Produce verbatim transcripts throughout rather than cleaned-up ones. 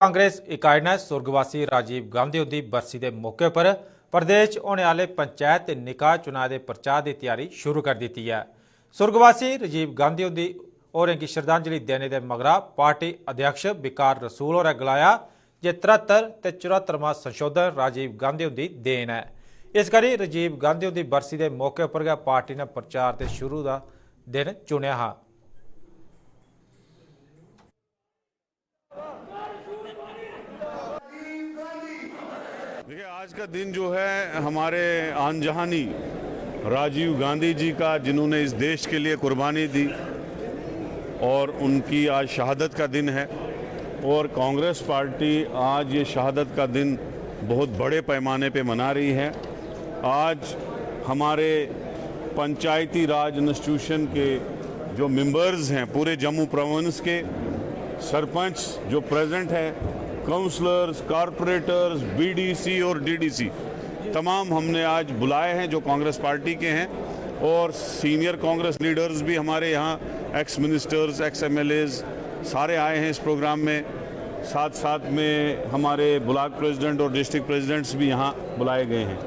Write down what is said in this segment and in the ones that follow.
कांग्रेस इकाई ने सुर्गवासी राजीव गांधी हुंदी बरसी दे मौके पर प्रदेश च होने आह्ले पंचैत ते निकाय चुनाएं दे प्रचार दी त्यारी शुरू करी दित्ती ऐ। सुर्गवासी राजीव गांधी हुंदी होरें गी श्रद्धांजलि देने दे मगरा पार्टी अध्यक्ष विकार रसूल होरें गलाया जे त्रहत्तर ते चौहत्तरमां संशोधन राजीव गांधी हुंदी देन ऐ। इस करी राजीव गांधी हुंदी बरसी दे मौके पर गै पार्टी ने प्रचार दे शुरू दा दिन चुनेआ हा। देखिए, आज का दिन जो है, हमारे आनजहानी राजीव गांधी जी का, जिन्होंने इस देश के लिए कुर्बानी दी, और उनकी आज शहादत का दिन है। और कांग्रेस पार्टी आज ये शहादत का दिन बहुत बड़े पैमाने पे मना रही है। आज हमारे पंचायती राज इंस्टीट्यूशन के जो मेंबर्स हैं, पूरे जम्मू प्रोविंस के सरपंच जो प्रेजेंट है, काउंसलर्स, कॉरपोरेटर्स, बीडीसी और डीडीसी, तमाम हमने आज बुलाए हैं जो कांग्रेस पार्टी के हैं, और सीनियर कांग्रेस लीडर्स भी हमारे यहाँ, एक्स मिनिस्टर्स, एक्स एमएलएज, सारे आए हैं इस प्रोग्राम में। साथ साथ में हमारे ब्लॉक प्रेसिडेंट और डिस्ट्रिक्ट प्रेसिडेंट्स भी यहाँ बुलाए गए हैं।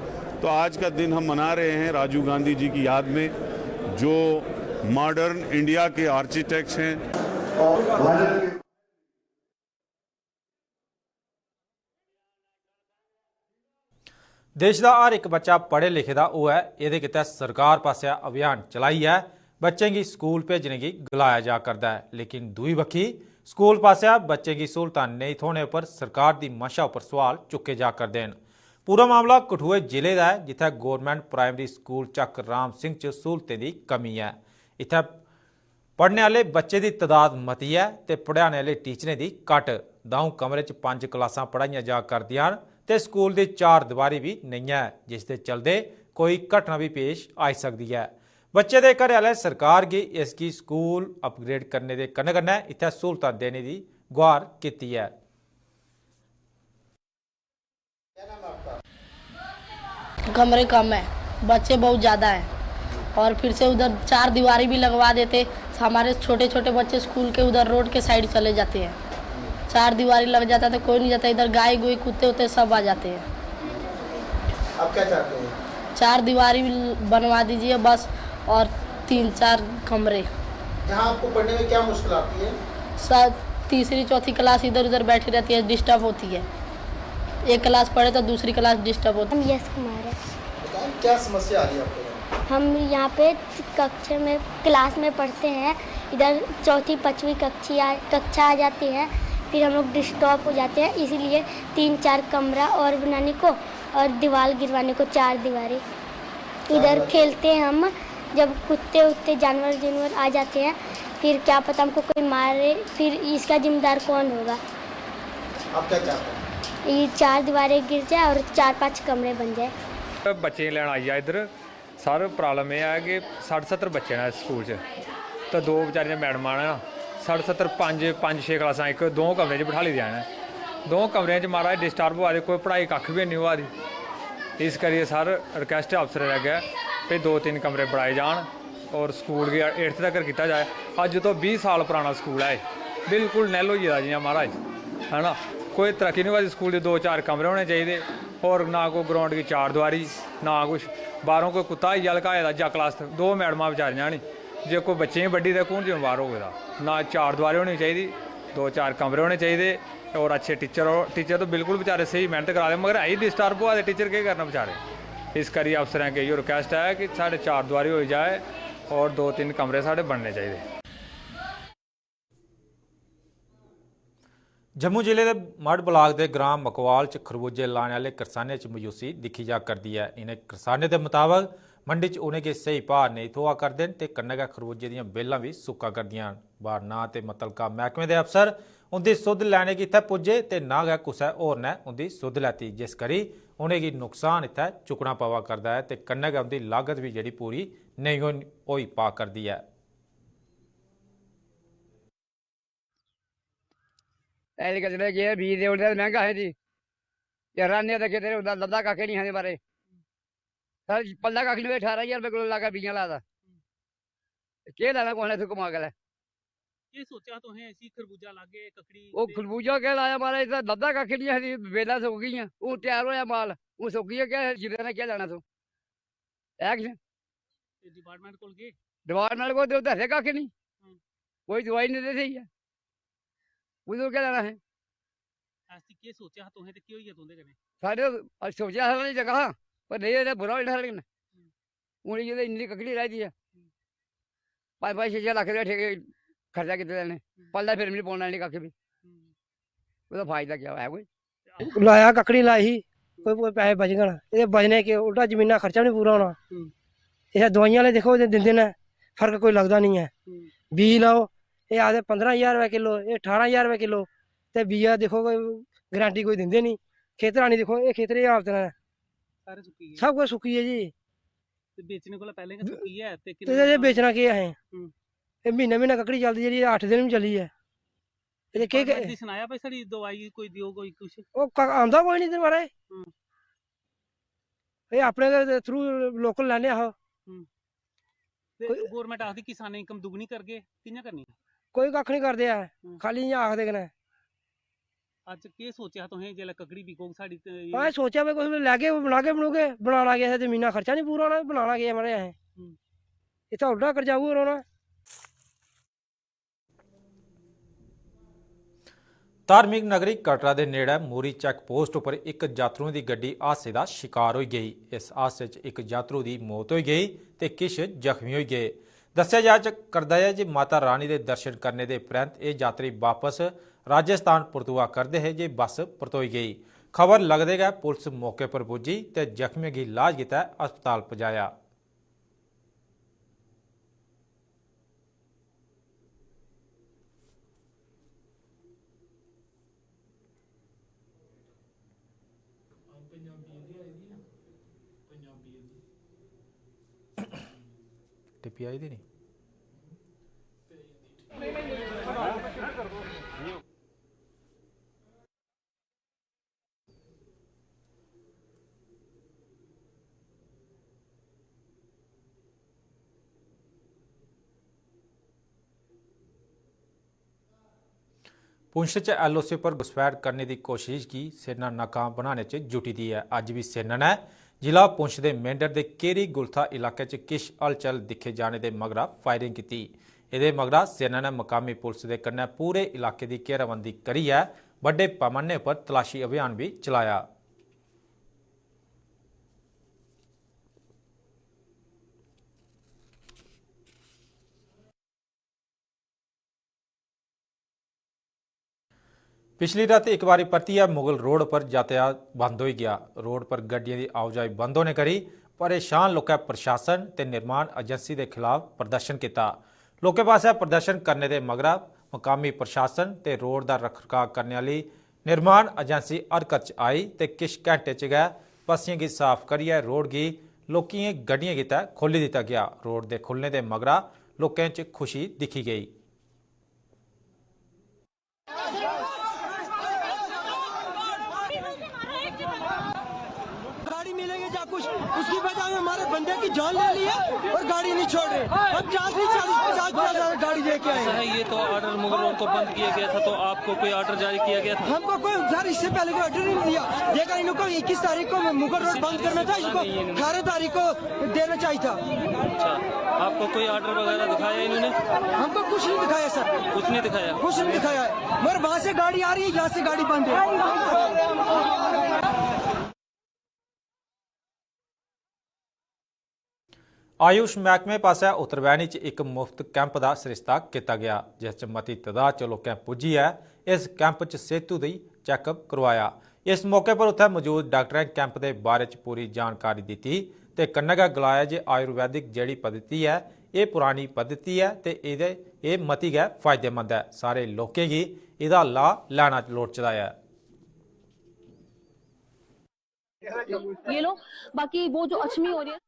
तो आज का दिन हम मना रहे हैं राजीव गांधी जी की याद में, जो मॉडर्न इंडिया के आर्किटेक्ट्स हैं। देश दा हर इक बच्चा पढ़े लिखे दा होऐ, एह्दे गितै सरकार पासेआ अभियान चलाइयै बच्चें गी स्कूल भेजने गी गलाया जा करदा ऐ, लेकिन दूई बक्खी स्कूल पासेआ बच्चें गी स्हूलतां नेईं थ्होने उप्पर सरकार दी मंशा उप्पर सुआल चुक्के जा करदे न। पूरा मामला कठुए जिले दा ऐ, जित्थै गौरमेंट प्राइमरी स्कूल चक राम सिंह च स्हूलतें दी कमी ऐ। इत्थै पढ़ने आह्ले बच्चें दी तदाद मती ऐ ते पढ़ाने आह्ले टीचरें दी घट्ट। द'ऊं कमरे च पंज क्लासां पढ़ाइयां जा करदियां न ते स्कूल दी चार दीवारी बी नेईं ऐ, जिसदे चलदे कोई घटना बी पेश आई सकदी ऐ। बच्चे दे घरै आह्लें सरकार गी इसगी स्कूल अपग्रेड करने दे कन्नै कन्नै इत्थै स्हूलतां देने दी गुहार कीती ऐ। कमरे कम है, बच्चे बहुत ज़्यादा हैं और फिर से उधर चार दीवारी भी लगवा देते, हमारे छोटे छोटे बच्चे स्कूल के उधर रोड के साइड चले जाते हैं। चार दीवारी लग जाता तो कोई नहीं जाता, इधर गाय गुई कुत्ते उत्ते सब आ जाते हैं। आप क्या चाहते हैं? चार दीवारी भी बनवा दीजिए बस, और तीन चार कमरे। यहाँ आपको पढ़ने में क्या मुश्किल आती है? सर, तीसरी चौथी क्लास इधर उधर बैठी रहती है, डिस्टर्ब होती है। एक क्लास पढ़े तो दूसरी क्लास डिस्टर्ब होती है। हम यश कुमार है। बताएं, क्या समस्या आ रही है आपको यहाँ? हम यहाँ पे कक्षा में, क्लास में पढ़ते हैं, इधर चौथी पाँचवीं कक्षा आ, कक्षा आ जाती है, फिर हम लोग डिस्टर्ब हो जाते हैं, इसीलिए तीन चार कमरा और बनाने को और दीवार गिरवाने को, चार दीवारें। इधर खेलते हैं हम, जब कुत्ते उत्ते जानवर जानवर आ जाते हैं, फिर क्या पता हमको कोई मारे, फिर इसका जिम्मेदार कौन होगा? आप क्या चाहते हैं? ये चार दीवारें गिर जाए और चार पांच कमरे बन जाए। बच्चें गी लैन आई जा इद्धर। सर, प्रॉब्लम एह् ऐ कि सट्ठ सत्तर बच्चे न इस स्कूल च, ते दो बेचारियां मैडमां न, सट्ठ सत्तर, पंज पंज छे क्लासां इक दो कमरे च बठाली दियां न। दो कमरें च महाराज डिस्टर्ब होआ दे, कोई पढ़ाई कक्ख बी निं होआ दी। इस करियै सर, रिक्वेस्ट ऐ अफसरें दे अग्गें, भई दो तिन्न कमरे बनाए जान और स्कूल गी एट्थ तगर कीता जाए। अज्ज तो बीह् साल पराना स्कूल ऐ एह्, बिल्कुल नैल होई गेदा जि'यां महाराज, है ना। कोई तरक्की निं होआ दी। स्कूल दे दो चार कमरे होने चाहिदे, और ना कोई ग्राउंड गी चार दीवारी, ना कुछ। बाहरों कोई कुत्ता आई जा लकाए दा, जा क्लास, दो मैडमां बेचारियां नी, जे कोई बच्चें गी बड्ढी दे, कौन जिम्मेवार होग एह्दा? ना चार दीवारी होनी चाहिदी, दो चार कमरे होने चाहिदे, और अच्छे टीचर हो। टीचर तो बिल्कुल बेचारे स्हेई मेहनत करा दे, मगर है ही डिस्टर्ब होआ दे, टीचर केह् करन बेचारे। इस करियै अफसरें अग्गें इ'यो रिक्वेस्ट ऐ कि साढ़े चार दीवारी होई जाए और दो तिन्न कमरे साढ़े बनने चाहिदे। जम्मू जिले दे मढ़ ब्लाक दे ग्रां मकवाल च खरबूजे लाने आह्ले करसानें च मायूसी दिक्खी जा करदी ऐ। इ'नें करसानें दे मताबक मंडी च उ'नेंगी स्हेई भाऽ नेईं थ्होआ करदे न ते कन्नै गै खरबूजे दियां बेलां बी सुक्का करदियां न। ब्हाऽ ना ते मुतलका मैह्कमे दे अफसर उं'दी सुध लैने गी इत्थै पुज्जे ते ना गै कुसै होर ने उं'दी सुध लैती, जिस करी उ'नेंगी नुकसान इत्थै चुक्कना पवा करदा ऐ ते कन्नै गै उं'दी लागत बी जेह्ड़ी पूरी नेईं होई पा करदी ऐ। एग्रीकल्चर च गे बीऽ देई ओड़दे ते मैंह्गा असें जी। ते राह्ने ते खेतरे होंदा, लभदा कक्ख निं असें बारे। साढ़े पल्ला कक्ख निं होए, ठारां ज्हार रपेऽ किलो लागा बीऽ लाए दा। ते केह् लैना कुसै ने इत्थूं कमा के लै? केह् सोचेआ तुसें इसी खरबूजा लागे, ककड़ी ओह् ते खरबूजा केह् लाया महाराज, इत्थै लद्दा कक्ख निं हा, बेलां सुक्की गेइयां। हून त्यार होएआ माल, हून सुक्की गेआ, केह् जिमीदार ने केह् लैना तूं? है किश? ते डिपार्टमेंट कोल गे? डिपार्टमेंट कोल ते दस्सेआ कक्ख निं। हम्म। कोई दवाई निं दस्सी ऐ। उद्धर केह् लैना असें? ऐसी केह् सोचेआ हा तुसें ते केह् होई गेआ तुं'दे कन्नै? साढ़े अस सोचेआ हा निं चंगा हा, पर नेईं, एह्दा बुरा होई जाना साढ़े कन्नै। हून इ'यै ते इन्नी ककड़ी राही दी ऐ। पंज पंज छे छे लक्ख रपेआ ठेके खर्चा कीते दे इ'नें। पल्लै फिर बी निं पौना इ'नें कक्ख बी। ओह्दा फायदा केह् ऐ कोई? लाया ककड़ी लाई ही, कोई, कोई पैसे बचङन? एह्दे बचने केह्, उल्टा जमीना खर्चा बी निं पूरा होना। हम्म। इत्थै दवाइयां आह्ले दिक्खो, ते दिंदे न, फर्क कोई लगदा निं ऐ। हम्म। बीऽ लाओ, एह् आखदे पंदरां ज्हार रपेआ किलो, एह् ठारां ज्हार रपेआ किलो, ते बीऽ दा दिक्खो, कोई गारंटी कोई दिंदे निं। खेतर आनी दिक्खो, एह् खेतर एह् हालत न, सारे सुक्की गे। सब कुछ सुक्की गे जी। ते बेचने कोला पैह्लें गै सुक्की गेआ ते ते किन्ना एह् नुकसान बेचना केह् असें? हम्म। एह् म्हीना म्हीना ककड़ी चलदी, जेह्ड़ी अट्ठ दिन बी चली ऐ। ते केह्, गौरमैंट गी सनाया भाई साढ़ी दवाई कोई देओ, कोई कुछ? ओह् क-, आंदा कोई निं इद्धर, महाराज। हम्म। एह् अपने गै through local लैने आहो। हम्म। ते कोई गौरमैंट आखदी किसानें दी income दुगनी करगे, कि'यां करनी? कोई कक्ख निं करदे ऐ, हम्म। खाल्ली इ'यां आखदे कन्नै। अज्ज केह् सोचेआ तुसें जेल्लै ककड़ी बिकोग साढ़ी ते? असें सोचेआ भाई कुछ लैगे, बनागे, बनूगे, बनाना केह्? असें जमीना खर्चा निं पूरा होना, बनाना केह् महाराज असें? हम्म। इत्थै उल्टा करजाऊ रौह्ना। धार्मिक नगरी कटरा दे नेड़ै मूरी चैक पोस्ट उप्पर इक यात्रुएं दी गड्डी हादसे दा शिकार होई गेई। इस हादसे च इक यात्रु दी मौत होई गेई ते किश जख्मी होई गे। दस्सेआ जा च करदा ऐ जे माता रानी दे दर्शन करने दे परैंत एह् यात्री बापस राजस्थान परतोआ करदे हे जे बस परतोई गेई। खबर लगदे गै पुलस मौके पर पुज्जी ते जख्मियें गी इलाज गितै अस्पताल पजाया। टिप्पी आई दी नी। पुंछ च एलओसी पर घुसपैठ करने दी कोशश गी सेना नाकाम बनाने च जुटी दी ऐ। अज्ज बी सेना ने जिला पुंछ दे मेंढर दे केरी गुलथा इलाके च किश हलचल दिक्खे जाने दे मगरा फायरिंग कीती। एह्दे मगरा सेना ने मकामी पुलस दे कन्नै पूरे इलाके दी घेराबंदी करियै बड्डे पैमाने पर तलाशी अभियान बी चलाया। पिछली रातीं इक बारी परतियै मुगल रोड पर यातायात बंद होई गेआ। रोड पर गड्डियें दी आओजाई बंद होने करी परेशान लोकें प्रशासन ते निर्माण एजेंसी दे खिलाफ प्रदर्शन कीता। लोकें पासेआ प्रदर्शन करने दे मगरा मकामी प्रशासन ते रोड दा रखरखाव करने आह्ली निर्माण एजेंसी हरकत च आई ते किश घैंटे च गै पस्सियें गी साफ करियै रोड गी लोकियें गड्डियें गितै खोह्ल्ली दित्ता गेआ। रोड दे खु'ल्लने दे मगरा लोकें च खुशी दिक्खी गेई। गाड़ी मिलेगी या कुछ, उसकी वजह से हमारे बंदे की जान ले ली है और गाड़ी नहीं छोड़ रहे। हम चालीस, चालीस, पचास, पचास हजार गाड़ी लेके आए हैं। ये तो ऑर्डर मुगल रोड को बंद किया गया था, तो आपको कोई ऑर्डर जारी किया गया था? हमको कोई, सर, इससे पहले कोई ऑर्डर नहीं दिया। देखा, इनको इक्कीस तारीख को मुगल रोड बंद करना था, इसको अठारह तारीख को देना चाहिए था। अच्छा, आपको कोई ऑर्डर वगैरह दिखाया इन्होंने? हमको कुछ नहीं दिखाया सर। कुछ नहीं दिखाया? कुछ नहीं दिखाया है। मगर वहाँ से गाड़ी आ रही है, यहाँ से गाड़ी बंद है। आयुष मैह्कमे पासेआ उत्तरवैनी च इक मुफ्त कैंप दा सरिस्ता कीता गेआ, जिस च मती तदाद च लोकें पुज्जियै इस कैंप च सेह्तू दी चैकअप करोआया। इस मौके पर उत्थै मजूद डाक्टरें कैंप दे बारे च पूरी जानकारी दित्ती ते कन्नै गै गलाया जे आयुर्वैदिक जेह्ड़ी पद्धति ऐ, एह् पुरानी पद्धति ऐ ते एह्दे, एह् मती गै फायदेमंद ऐ। सारे लोकें गी एह्दा लाह् लैना लोड़चदा ऐ। ये लो, बाकी वो जो अछमी हो रही है,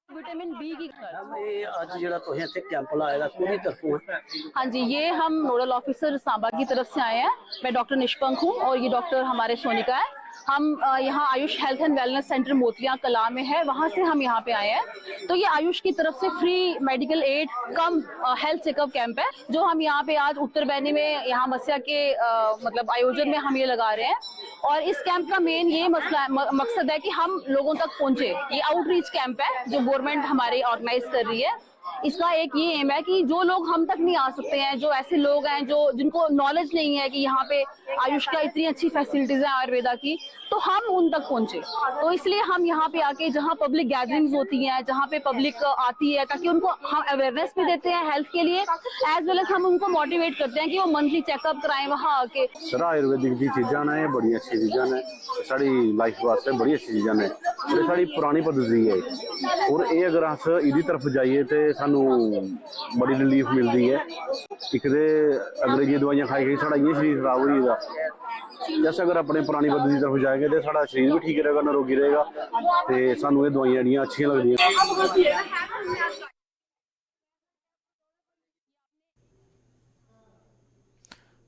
विटामिन बी की। मैम, ये अज्ज जेह्ड़ा तुसें इत्थै कैंप लाए दा, कोह्दी तरफों ऐ? हाँ जी, ये हम नोडल ऑफिसर सांबा की तरफ से आए हैं। मैं डॉक्टर निष्पंक हूँ और ये डॉक्टर हमारे सोनिका है। हम अ, यहाँ Ayush health and wellness centre मोतिया कला में है, वहाँ से हम यहाँ पे आए हैं। तो ये आयुष की तरफ से फ्री मेडिकल एड कम हेल्थ चेकअप कैंप है, जो हम यहाँ पे आज उत्तर बैनी में, यहाँ मसिया के अ, मतलब आयोजन में हम ये लगा रहे हैं। और इस कैंप का मेन ये मसला है, म- मकसद है कि हम लोगों तक पहुंचे। ये आउटरीच कैंप है जो गवर्नमेंट हमारी ऑर्गेनाइज कर रही है। इसका एक ये एम है कि जो लोग हम तक नहीं आ सकते हैं, जो ऐसे लोग हैं जो जिनको नॉलेज नहीं है कि यहाँ पे आयुष का इतनी अच्छी फैसिलिटीज है आयुर्वेदा की, तो हम उन तक पहुंचे। तो इसलिए हम यहाँ पे आके, जहाँ पब्लिक गैदरिंग्स होती हैं, जहाँ पे पब्लिक आती है, ताकि उनको हम अवेयरनेस भी देते हैं हेल्थ के लिए, एज वेल एज हम उनको मोटिवेट करते हैं कि वो मंथली चेकअप कराएं वहाँ आके। सर, आयुर्वेदिक दी चीजां न, एह् बड़ियां अच्छियां चीजां न, साढ़ी लाइफ वास्तै बड़ी अच्छी चीजां न। और एह् साढ़ी पुरानी पद्धति ऐ। और एह् अगर अस एह्दी तरफ जाइए ते सानू बड़ी रिलीफ मिलदी ऐ। इक ते अंग्रेजी दवाइयां खाई खाई साढ़ा इ'यां शरीर खराब होई गेदा, ते अस अगर अपने पुरानी पद्धति दी तरफ जाएंगे ते साढ़ा शरीर बी ठीक रहेगा, नरोगी रहेगा, ते सानू एह् दवाइयां जेह्ड़ियां अच्छियां लगदियां।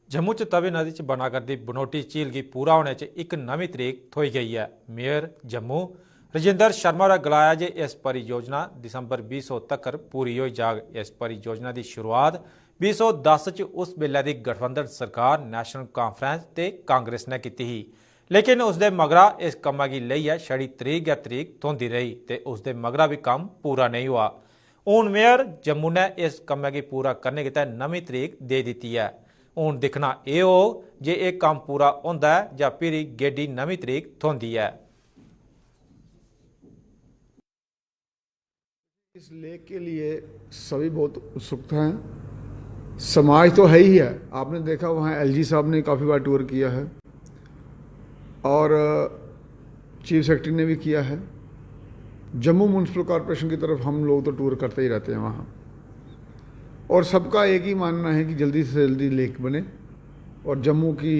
जम्मू च तवी नदी च बना करदी बनोटी झील गी पूरा होने च इक नमीं तरीक थ्होई गई ऐ। मेयर जम्मू रजिंदर शर्मा होरें गलाया जे इस परियोजना दिसंबर बीह् सौ तक्कर पूरी होई जाग। इस परियोजना दी शुरुआत बीह् सौ दस च उस बेल्लै दी गठबंधन सरकार, नेशनल कॉन्फ्रेंस ते कांग्रेस ने कीती ही, लेकिन उसदे मगरा इस कम्मै गी लेइयै छड़ी तरीक गै तरीक थ्होंदी रेही ते उसदे मगरा बी कम्म पूरा नेईं होआ। हून मेयर जम्मू ने इस कम्मै गी पूरा करने गितै नमीं तरीक देई दित्ती ऐ। हून दिक्खना एह् होग जे एह् कम्म पूरा होंदा ऐ जां भिरी गेड्डी नमीं तरीक थ्होंदी ऐ। इस लेक के लिए सभी बहुत उत्सुकता हैं। समाज तो है ही है, आपने देखा वहाँ एलजी साहब ने काफ़ी बार टूर किया है और चीफ सेक्रेटरी ने भी किया है। जम्मू म्यूनसिपल कॉरपोरेशन की तरफ हम लोग तो टूर करते ही रहते हैं वहाँ, और सबका एक ही मानना है कि जल्दी से जल्दी लेक बने और जम्मू की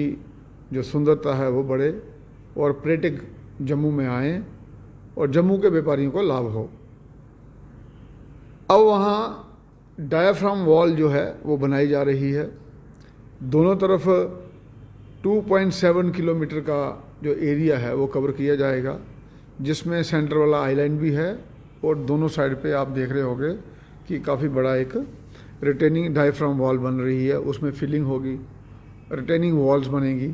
जो सुंदरता है वो बढ़े और पर्यटक जम्मू में आएँ और जम्मू के व्यापारियों को लाभ हो। अब वहाँ डायाफ्राम वॉल जो है वो बनाई जा रही है। दोनों तरफ टू पॉइंट सेवन किलोमीटर का जो एरिया है वो कवर किया जाएगा, जिसमें सेंटर वाला आइलैंड भी है और दोनों साइड पे आप देख रहे होंगे कि काफ़ी बड़ा एक रिटेनिंग डायाफ्राम वॉल बन रही है, उसमें फिलिंग होगी, रिटेनिंग वॉल्स बनेंगी।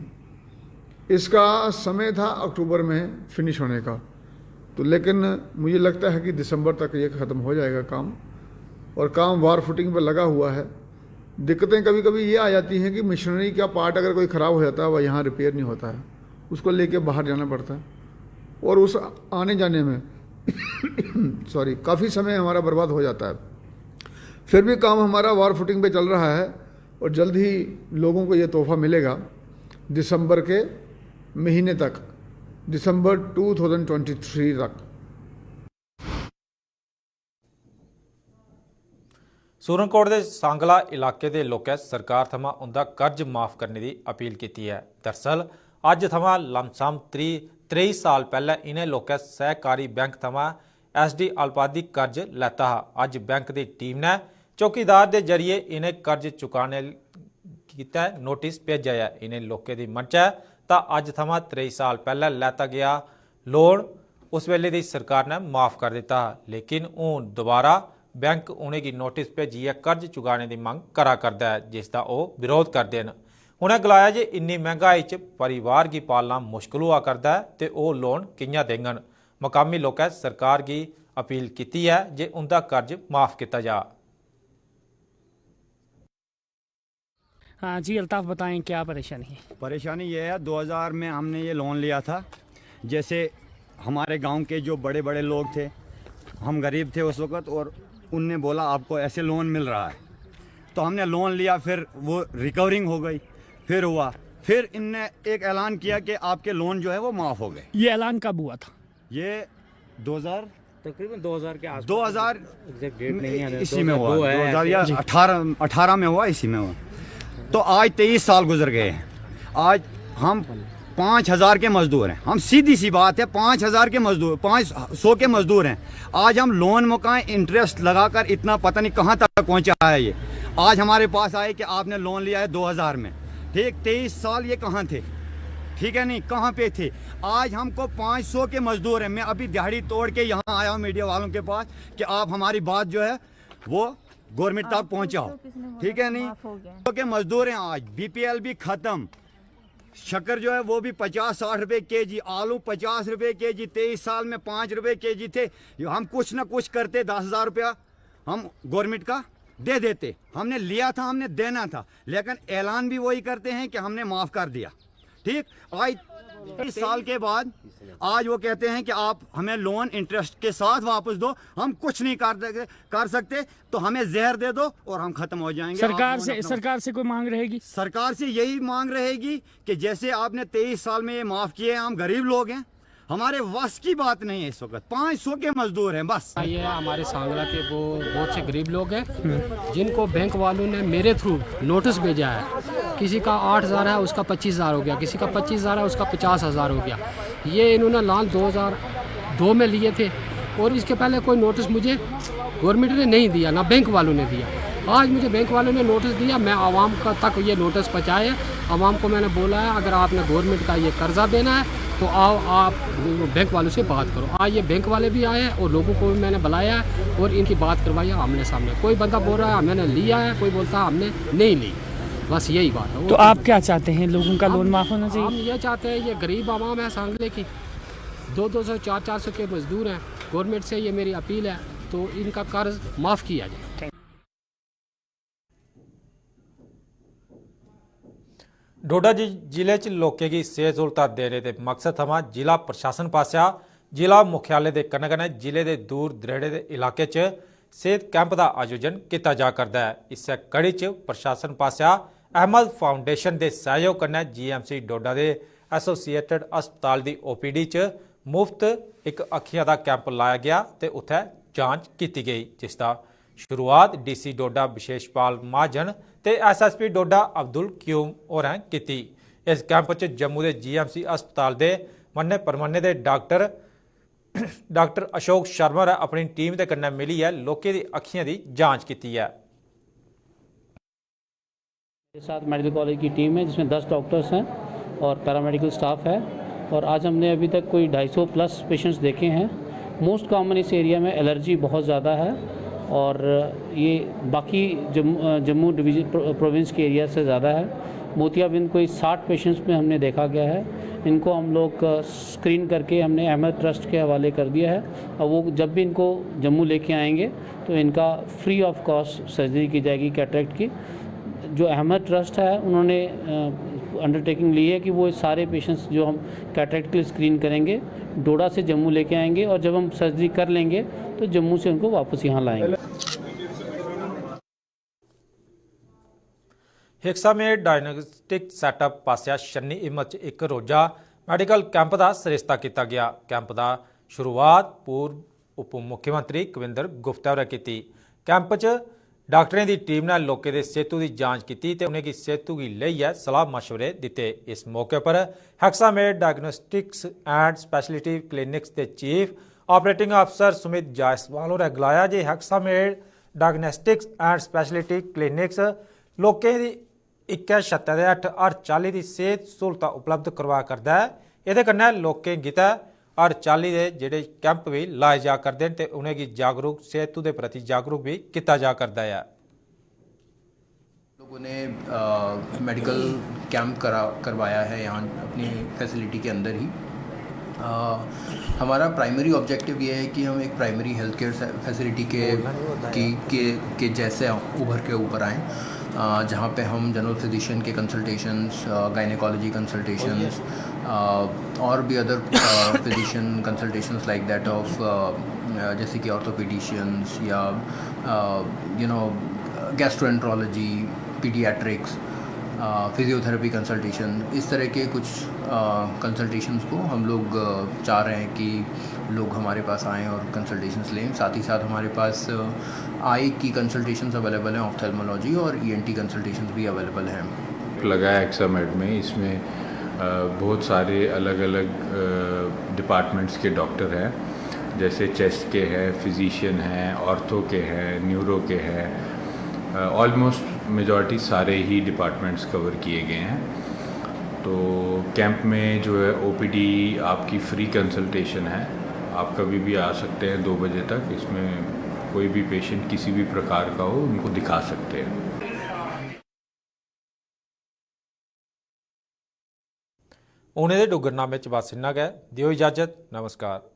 इसका समय था अक्टूबर में फिनिश होने का, तो लेकिन मुझे लगता है कि दिसंबर तक ये ख़त्म हो जाएगा काम, और काम वार फुटिंग पर लगा हुआ है। दिक्कतें कभी कभी ये आ जाती हैं कि मशीनरी का पार्ट अगर कोई ख़राब हो जाता है, वह यहाँ रिपेयर नहीं होता है, उसको लेके बाहर जाना पड़ता है, और उस आने जाने में सॉरी, काफ़ी समय हमारा बर्बाद हो जाता है। फिर भी काम हमारा वार फुटिंग पे चल रहा है और जल्द ही लोगों को ये तोहफा मिलेगा दिसंबर के महीने तक, December two thousand twenty three तक। सूरनकोट दे सांगला इलाके दे लोकें सरकार थमां उंदा कर्ज माफ करने दी अपील कीती ऐ। दरअसल अज्ज थमां लमसम त्री त्रेई साल पैह्लें इ'नें लोकें सहकारी बैंक थमां एसडी अल्पावधि कर्ज लैता हा। अज्ज बैंक दी टीम ने चौकीदार दे जरिए इ'नें कर्ज चुकाने गितै नोटिस भेजेआ ऐ। इ'नें लोकें दी मनशा ऐ तां अज्ज थमां त्रेई साल पैह्लें लैता गेआ लोन उस बेल्ले दी सरकार ने माफ कर दित्ता हा, लेकिन हून दोबारा बैंक उ'नेंगी नोटिस भेजियै कर्ज चुकाने दी मंग करा करदा ऐ, जिसदा ओह् विरोध करदे न। उ'नें गलाया जे इन्नी मैंह्गाई च परिवार गी पालना मुश्कल होआ करदा ऐ ते ओह् लोन कि'यां देङन। मकामी लोकें सरकार गी अपील कीती ऐ जे उं'दा कर्ज माफ कीता जा। हाँ जी अल्ताफ, बताएं क्या परेशानी है? परेशानी ये है, दो हज़ार में हमने ये लोन लिया था। जैसे हमारे गांव के जो बड़े बड़े लोग थे, हम गरीब थे उस वक़्त, और उनने बोला आपको ऐसे लोन मिल रहा है, तो हमने लोन लिया, फिर वो रिकवरिंग हो गई, फिर हुआ, फिर इनने एक ऐलान किया कि आपके लोन जो है वो माफ़ हो गए। ये ऐलान कब हुआ था? ये दो हज़ार तकरीबन दो हज़ार के आसपास। दो हज़ार एग्जैक्ट डेट नहीं है, इसी में हुआ, दो है दो हज़ार या ऐसा। अठारह, अठारह में हुआ, इसी में हुआ। तो आज तेईस साल गुजर गए हैं। आज हम पाँच हज़ार के मजदूर हैं, हम सीधी सी बात है, पाँच हज़ार के मजदूर, पाँच सौ के मजदूर हैं। आज हम लोन मुकाएं, इंटरेस्ट लगाकर इतना पता नहीं कहाँ तक पहुँचा है ये। आज हमारे पास आए कि आपने लोन लिया है दो हज़ार में, ठीक, तेईस साल ये कहाँ थे? ठीक है नहीं, कहाँ पे थे? आज हमको पाँच सौ के मजदूर हैं। मैं अभी दिहाड़ी तोड़ के यहाँ आया हूँ मीडिया वालों के पास कि आप हमारी बात जो है वो गवर्नमेंट तक पहुँचाओ। ठीक है नहीं, तो के मजदूर हैं आज, बीपीएल भी खत्म, शक्कर जो है वो भी पचास साठ रुपए केजी, आलू पचास रुपए केजी, तेईस साल में पाँच रुपए केजी थे। हम कुछ ना कुछ करते, दस हजार रुपया हम गवर्नमेंट का दे देते। हमने लिया था, हमने देना था, लेकिन ऐलान भी वही करते हैं कि हमने माफ कर दिया। ठीक, आज इस साल के बाद आज वो कहते हैं कि आप हमें लोन इंटरेस्ट के साथ वापस दो। हम कुछ नहीं कर कर सकते, तो हमें जहर दे दो और हम खत्म हो जाएंगे। सरकार से, सरकार से कोई मांग रहेगी? सरकार से यही मांग रहेगी कि जैसे आपने तेईस साल में ये माफ किए हैं, हम गरीब लोग हैं, हमारे वस की बात नहीं है। इस वक्त पाँच सौ के मजदूर हैं बस। ये हमारे सांगला के वो बहुत से गरीब लोग हैं जिनको बैंक वालों ने मेरे थ्रू नोटिस भेजा है। किसी का आठ हज़ार है, उसका पच्चीस हज़ार हो गया, किसी का पच्चीस हज़ार है, उसका पचास हज़ार हो गया। ये इन्होंने लाल दो हज़ार दो में लिए थे और इसके पहले कोई नोटिस मुझे गवर्नमेंट ने नहीं दिया, ना बैंक वालों ने दिया। आज मुझे बैंक वालों ने नोटिस दिया, मैं आवाम का तक ये नोटिस पहुँचाए। आवाम को मैंने बोला है, अगर आपने गवर्नमेंट का ये कर्जा देना है तो आओ, आप बैंक वालों से बात करो। आज ये बैंक वाले भी आए हैं और लोगों को भी मैंने बुलाया है और इनकी बात करवाई है आमने सामने। कोई बंदा बोल रहा है हमने लिया है, कोई बोलता है हमने नहीं ली। बस यही बात है। तो आप क्या चाहते हैं, लोगों का लोन माफ होना चाहिए? हम ये चाहते हैं, ये गरीब आवाम है सांगले की, दो दो सौ, चार चार सौ के मजदूर हैं। गवर्नमेंट से ये मेरी अपील है, तो इनका कर्ज माफ़ किया जाए। डोडा जि- जिले च लोकें गी सेहत स्हूलतां देने दे मकसद थमां जिला प्रशासन पासेआ जिला मुख्यालय दे कन्नै कन्नै जिले दे दूर दरेड़े दे इलाके च सेहत कैंप दा आयोजन कीता जा करदा ऐ। इस्सै कड़ी च प्रशासन पासेआ अहमद फाउंडेशन दे सैहयोग कन्नै जीएमसी डोडा दे एसोसिएटेड अस्पताल दी ओपीडी च मुफ्त इक अक्खियां दा कैंप लाया गेआ ते उत्थै जांच कीती गेई, जिसदा शुरुआत डीसी डोडा विशेषपाल महाजन ते एसएसपी डोडा अब्दुल क्यूम होरें कीती। इस कैंप च जम्मू दे जीएमसी अस्पताल दे मन्ने परमन्ने दे डाक्टर डाक्टर अशोक शर्मा होरें अपनी टीम दे कन्नै मिलियै लोकें दी अक्खियें दी जांच कीती ऐ। मेरे साथ मेडिकल कॉलेज की टीम है, जिसमें दस डॉक्टर्स हैं और पैरामेडिकल स्टाफ है। और आज हमने अभी तक कोई ढाई सौ प्लस पेशेंट्स देखे हैं। मोस्ट कॉमन इस एरिया में एलर्जी बहुत ज़्यादा है और ये बाकी जम्मू जम्मू डिवीजन प्रोविंस के एरिया से ज़्यादा है। मोतियाबिंद कोई साठ पेशेंट्स में हमने देखा गया है। इनको हम लोग स्क्रीन करके हमने अहमद ट्रस्ट के हवाले कर दिया है। और वो जब भी इनको जम्मू लेके आएंगे तो इनका फ्री ऑफ कॉस्ट सर्जरी की जाएगी कैटरेक्ट की। जो अहमद ट्रस्ट है, उन्होंने अंडरटेकिंग ली है कि वो सारे पेशेंट्स जो हम कैटरेक्ट के लिए स्क्रीन करेंगे, डोडा से जम्मू लेके आएंगे और जब हम सर्जरी कर लेंगे तो जम्मू से उनको वापस यहाँ लाएंगे। हिक्सामेड डायग्नोस्टिक सैटअप पासेआ छन्नी हिम्मत च इक रोजा मैडिकल कैंप दा सरिस्ता कीता गेआ। कैंप दा शुरुआत पूर्व उप मुख्यमंत्री कविंदर गुप्ता होरें कीती। कैंप च डाक्टरें दी टीम ने लोकें दे सेहतू दी जांच कीती ते उ'नेंगी सेहतू गी लेइयै सलाह मशवरे दित्ते। इस मौके पर Hexamed Diagnostics and Specialty Clinics related chief operating अफसर सुमित जायसवाल होरें गलाया जे Hexamed Diagnostics and Specialty Clinics लोकें दी इक्कै छत्तै दे हेठ हर चाल्ली दी सेहत स्हूलतां उपलब्ध करोआ करदा ऐ। एह्दे कन्नै लोकें गितै हर चाल्ली दे जेह्ड़े कैंप बी लाए जा करदे न ते उ'नेंगी जागरूक सेहतू दे प्रति जागरूक बी कीता जा करदा ऐ। लोगों ने मेडिकल कैंप करा करवाया है यहाँ अपनी फैसिलिटी के अंदर ही। आ, हमारा प्राइमरी ऑब्जेक्टिव ये है कि हम एक प्राइमरी हेल्थ केयर फैसिलिटी के की के, के जैसे उभर के ऊपर आएँ, जहाँ पे हम जनरल फिजिशियन के कंसल्टेशंस, गायनेकोलॉजी कंसल्टेशंस और भी other physician consultations like that of जैसे कि ऑर्थोपीडिशियंस या you know gastroenterology, paediatrics, physiotherapy consultation, इस तरह के कुछ कंसल्टेशंस को हम लोग चाह रहे हैं कि लोग हमारे पास आएँ और कंसल्टेशंस लें। साथ ही साथ हमारे पास आई की कंसल्टेशंस अवेलेबल हैं, ऑप्थेल्मोलॉजी और ईएनटी कंसल्टेशंस भी अवेलेबल हैं। लगाया एक्सामेड में, इसमें बहुत सारे अलग अलग डिपार्टमेंट्स के डॉक्टर हैं, जैसे चेस्ट के हैं, फिजिशियन हैं, ऑर्थो के हैं, न्यूरो के हैं। ऑलमोस्ट मेजॉरिटी सारे ही डिपार्टमेंट्स कवर किए गए हैं। तो कैंप में जो है ओपीडी आपकी फ्री कंसल्टेशन है। आप कभी भी आ सकते हैं दो बजे तक। इसमें कोई भी पेशेंट किसी भी प्रकार का हो, उनको दिखा सकते हैं। हून एह्दे डुग्गरनामे च बस इन्ना गै। देओ इजाजत। नमस्कार।